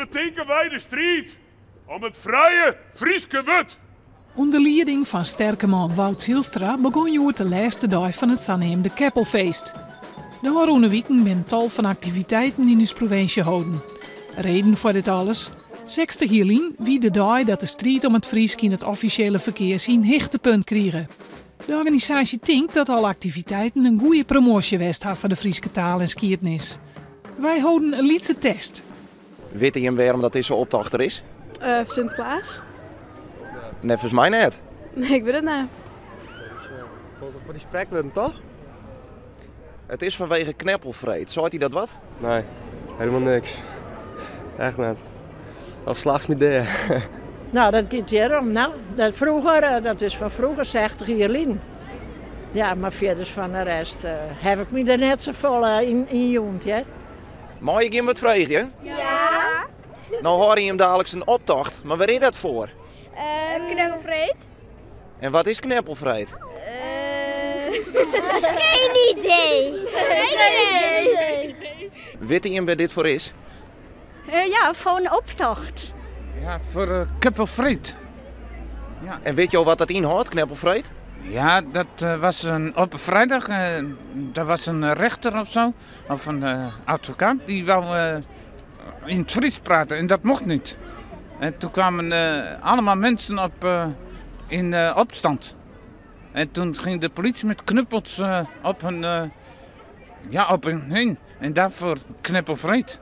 betinke wy de striid om it frije Fryske wurd. Under lieding fan sterke man Wout Zylstra begûn hjoed de lêste dei fan it saneamde Keppelfeest. De ôfrûne wiken binne tal fan aktiviteiten yn ús provinsje holden. Reden foar dit alles? 60 jier lyn wie de dei dat de striid om it Frysk yn it offisjele ferkear syn hichtepunt krige. De organisaasje tinkt dat alle aktiviteiten in goede promoasje west ha foar de Fryske taal en skiednis. Wy holden in lytse test. Witte jim wêrom dat dizze optocht der is? Uh, Sinteklaas? Neffens my net. Nee, ik wit it net. Foar dy sprekwurden, toch? It is fanwege Kneppelfreed. Seit dy dat wat? Nee, helemaal niks. Echt net. Al slachst my dea. Nou, dat giet hjirom. No, dat froeger, eh, dat is fan froeger, 60 jier lyn. Ja, mar fierders fan de rest uh, haw ik my der net safolle yn, yn jûn, hear. Mei ik jim wat freegje? Ja. No hâlde jim daliks in optocht, mar wêr is dat foar? Uh, Kneppelfreed. En wat is Kneppelfreed? Geen idee. Geen idee. Witte jim wêr dit foar is? Ja, foar in optocht. Ja, foar uh, Keppelfreed. Ja. En wit jo wat dat ynhâldt, Kneppelfreed? Ja, dat uh, was een, op vrijdag, uh, daar was een rechter of zo, of een advocaat, die wou in het Fries praten en dat mocht niet. En toen kwamen allemaal mensen op, in opstand. En toen ging de politie met knuppels op hun, ja, op hun heen. En daarvoor Kneppelfreed.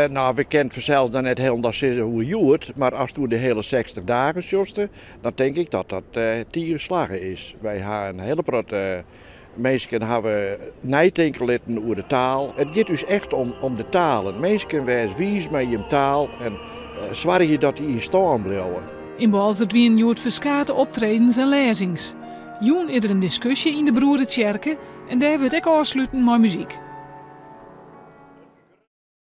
No, we kinne fansels dan net hielendal sizze hoe hjoed, mar ast oer de hiele 60 dagen sjochst, dan tink ik dat dat tige slagge is. Wy ha in hiele protte minsken hawwe neitinke litten oer de taal. It giet ús echt om, om de talen. Minsken, wês wiis mei jim taal en soargje dat dy yn stân bliuwe. Yn Boalsert wienen hjoed ferskate optredens en lêzings. Jûn is der in diskusje yn de Broeretsjerke en dêr wurdt ek ôfsluten mei muzyk.